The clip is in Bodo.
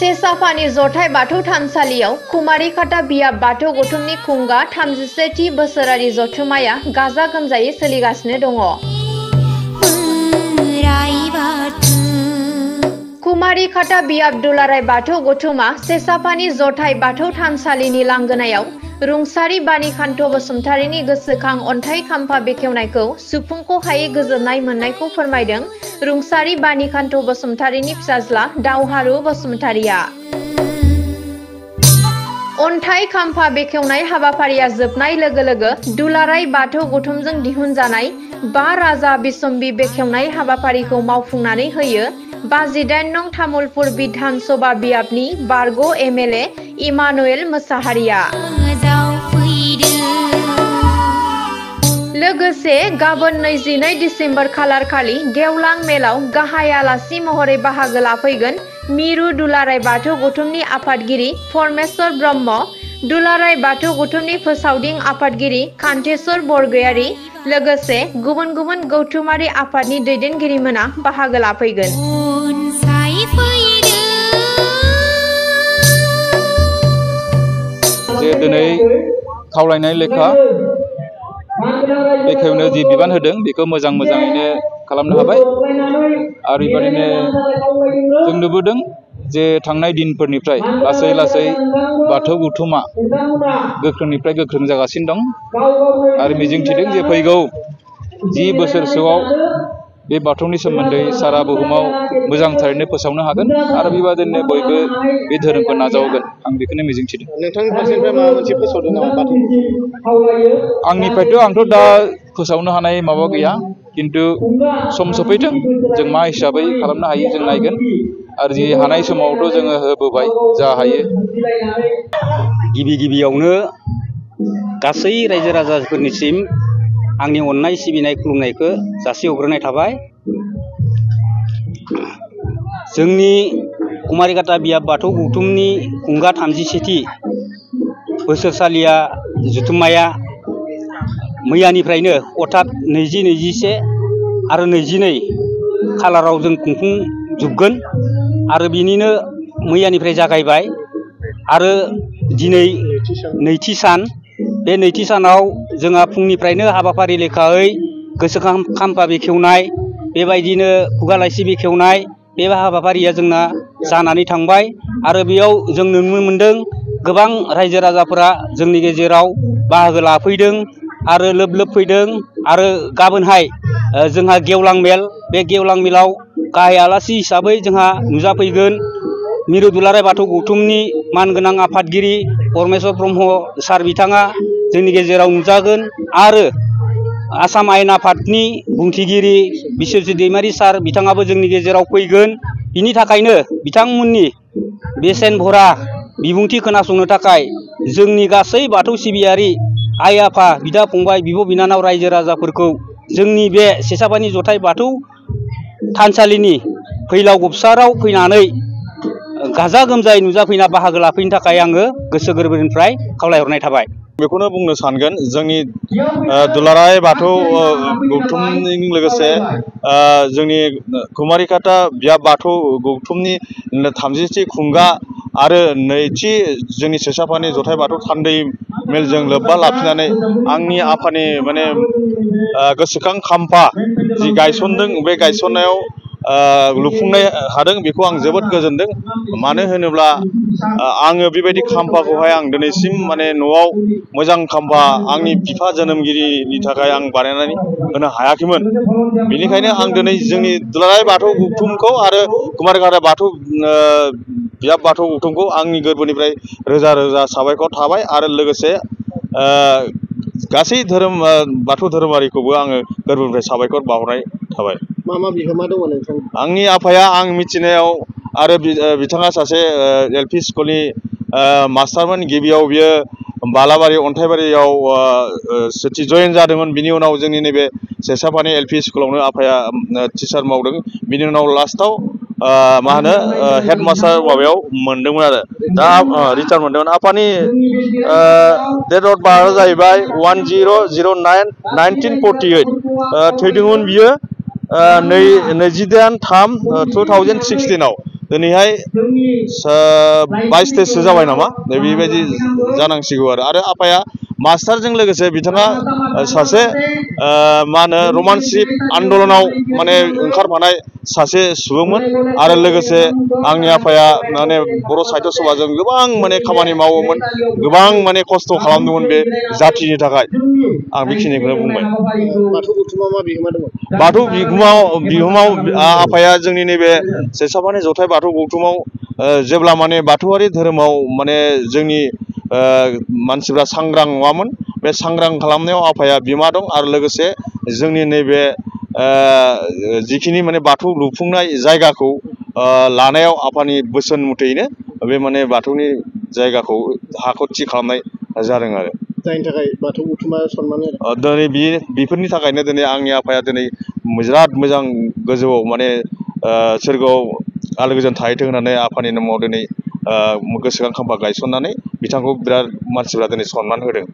सेसाफानि जथाय बाथौ थानसालियाव कुमारिकाटा बियाब बाथौ गौथुमनि खुंगा 33थि बोसोरारि जथुम्माया गाजा गोमजायै सोलिगासिनो दङ। कुमारिकाटा बियाब दुलाराय बाथौ गौथुमा सेसाफानि जथाय बाथौ थानसालिनि लांगोनायाव रुंसारि बानिकान्त बसुमतारीनि गोसोखां अन्थाइ खाम्फा बेखेवनायखौ सुफुंख' हायै गोजोननाय मोननायखौ फोरमायदों रुंसारि बानिकान्त बसुमतारीनि फिसाज्ला दावहारु बसुमतारीया। अन्थाइ खाम्फा बेखेवनाय हाबाफारिया जोबनाय लोगो लोगो दुलाराय बाथौ गौथुमजों दिहुनजानाय 5 राजा बिसम्बि बेखेवनाय हाबाफारिखौ मावफुंनानै होयो 58 नं तामुलपुर बिधान सभा बियाबनि बारग' MLA इमानुएल मोसाहारिया। लोगोसे गाबोन 22 दिसेम्बर खालार खालि गेवलां मेलाव गाहाय आलासि महरै बाहागो लाफैगोन मिरु दुलाराय बाथौ गौथुमनि आफादगिरि परमेश्वर ब्रह्म, दुलाराय बाथौ गौथुमनि फोसावदिं आफादगिरि कान्तेश्वर बरगयारी, लोगोसे गुबुन गुबुन गौथुमारि आफादनि दैदेनगिरिमोना बाहागो लाफैगोन। जे दिनै खावलायनाय लेखा बेखेवनो जि बिबान होदों बेखौ मोजाङैनो खालामनो हाबाय आरो बेबायदिनो जों नुबोदों जे थांनाय दिनफोरनिफ्राय लासै लासै बाथौ गौथुमा गोख्रोंनिफ्राय गोख्रों जागासिनो दं आरो मिजिंथिदों जे फैगौ 10 बोसोरसोआव बे बाथौनि सोमोन्दै सारा बुहुमाव मोजांथारैनो फोसावनो हागोन आरो बेबायदिनो बयबो बे धोरोमखौ नाजावगोन आं बेखौनो मिजिंथिदों। नोंथांनि फारसेनिफ्राय माबा मोनसे फोसावदों नामा बाथौ? आंथ' दा फोसावनो हानाय माबा गैया, किन्तु सम सफैथों जों मा हिसाबै खालामनो हायो जों नायगोन आरो जि हानाय समावथ' जोङो होबोबाय जा हायो। गिबियावनो गासै रायजो राजाफोरनिसिम आंनि अननाय सिबिनाय खुलुमनायखौ जासिहरग्रोनाय थाबाय। जोंनि कुमारिकाटा बियाब बाथौ गौथुमनि खुंगा 33थि बोसोरसालिया जथुम्माया मैयानिफ्रायनो अर्थात 20, 21 आरो 22 खालाराव जों खुंफुंजोबगोन आरो बिनिनो मैयानिफ्राय जागायबाय आरो दिनै नैथि सान। बे नैथि सानाव जोंहा फुंनिफ्रायनो हाबाफारि लेखायै गोसोखां खाम्फा बेखेवनाय, बेबायदिनो खुगा लाइसि बेखेवनाय बे हाबाफारिया जोंना जानानै थांबाय आरो बेयाव जों नुनो मोनदों गोबां रायजो राजाफोरा जोंनि गेजेराव बाहागो लाफैदों आरो लोब लोब फैदों आरो गाबोनहाय जोंहा गेवलां मेल, बे गेवलां मेलाव गाहाय आलासि हिसाबै जोंहा नुजाफैगोन मिरु दुलाराय बाथौ गौथुमनि मानगोनां आफादगिरि परमेश्वर ब्रह्म सार बिथाङा जोंनि गेजेराव नुजागोन आरो आसाम आयेन आफादनि बुंथिगिरि बिश्वजित दैमारि सार बिथाङाबो जोंनि गेजेराव फैगोन। बिनि थाखायनो बिथांमोननि बेसेन भरा बिबुंथि खोनासंनो थाखाय जोंनि गासै बाथौ सिबियारि आइ आफा बिदा फंबाय बिब' बिनानाव रायजो राजाफोरखौ जोंनि बे सेसाफानि जथाय बाथौ थानसालिनि फैलाव गबसाराव फैनानै गाजा गोमजायै नुजाफैना बाहागो लाफैनो थाखाय आङो गोसो गोरबोनिफ्राय खावलायहरनाय थाबाय। बेखौनो बुंनो सानगोन जोंनि दुलाराय बाथौ गौथुमजों लोगोसे जोंनि कुमारिकाटा बियाब बाथौ गौथुमनि 33थि खुंगा आरो नैथि जोंनि सेसाफानि जथाय बाथौ थान्दै मेलजों लोब्बा लाखिनानै आंनि आफानि गोसोखां खाम्फा जि गायसनदों बे गायसननायाव लुफुंनो हादों बेखौ आं जोबोद गोजोनदों। मानो होनोब्ला आङो बेबायदि खाम्फाखौहाय आं दिनैसिम न'आव मोजां खाम्फा आंनि बिफा जोनोमगिरिनि थाखाय आं बानायनानै होनो हायाखैमोन। बेनिखायनो आं दिनै जोंनि दुलाराय बाथौ गौथुमखौ आरो कुमारिकाटा बाथौ बियाब बाथौ गौथुमखौ आंनि गोरबोनिफ्राय रोजा रोजा साबायखर थाबाय आरो लोगोसे गासै बाथौ धोरोमारिखौबो आङो गोरबोनिफ्राय साबायखर बावहरनाय थाबाय। मा बिहोमा दङ नोंथां? आंनि आफाया आं मिथिनायाव आरो बिथाङा सासे LP स्कुलनि मास्टारमोन। गिबियाव बियो बालाबारि अन्थाइबारियाव सेथि जयेन जादोंमोन। बिनि उनाव जोंनि नैबे सेसाफानि LP स्कुलावनो आफाया टिचार मावदों। बिनि उनाव लास्टाव हेडमास्टार माबायाव मोनदोंमोन आरो दा रिटायार मोनदोंमोन। आफानि डेट अफ बार्थआ जाहैबाय 10/09/1948 थैदोंमोन बियो 20/3/2016 दिनैहाय 22 जाबाय नामा बेबायदि जानांसिगौ आरो आफाया मास्टारजों लोगोसे बिथाङा सासे मा होनो रमान्टिक आन्दलनाव माने ओंखारफानाय सासे सुबुंमोन आरो लोगोसे आंनि आफाया माने बर' साहित्य सभाजों गोबां माने खामानि मावोमोन गोबां माने खस्थ' खालामदोंमोन बे जाथिनि थाखाय आं बेखिनिखौनो बुंबाय। बाथौ गौथुमाव मा बिहोमा दङ? बाथौ बिहोमाव आफाया जोंनि नैबे सेसाफानि जथाय बाथौ गौथुमाव जेब्ला माने बाथौआरि धोरोमाव माने जोंनि मानसिफ्रा सांग्रां नङामोन बे सांग्रां खालामनायाव आफाया बिहोमा दं आरो लोगोसे जोंनि नैबे जिखिनि माने बाथौ लुफुंनाय जायगाखौ लानायाव आफानि बोसोन मथेयैनो बे माने बाथौनि जायगाखौ हाखौ थि खालामनाय जादों आरो जायनि थाखाय बाथौ गौथुमा सनमान होदों। दिनै बेफोरनि थाखायनो दिनै आंनि आफाया दिनै बिराद मोजां गोजौआव माने सोरगोआव आलो गोजोन थाहैथों होननानै आफानि नामाव दिनै गोसोखां खाम्फा गायसननानै बिथांखौ बिराद मानसिफ्रा दिनै सनमान होदों।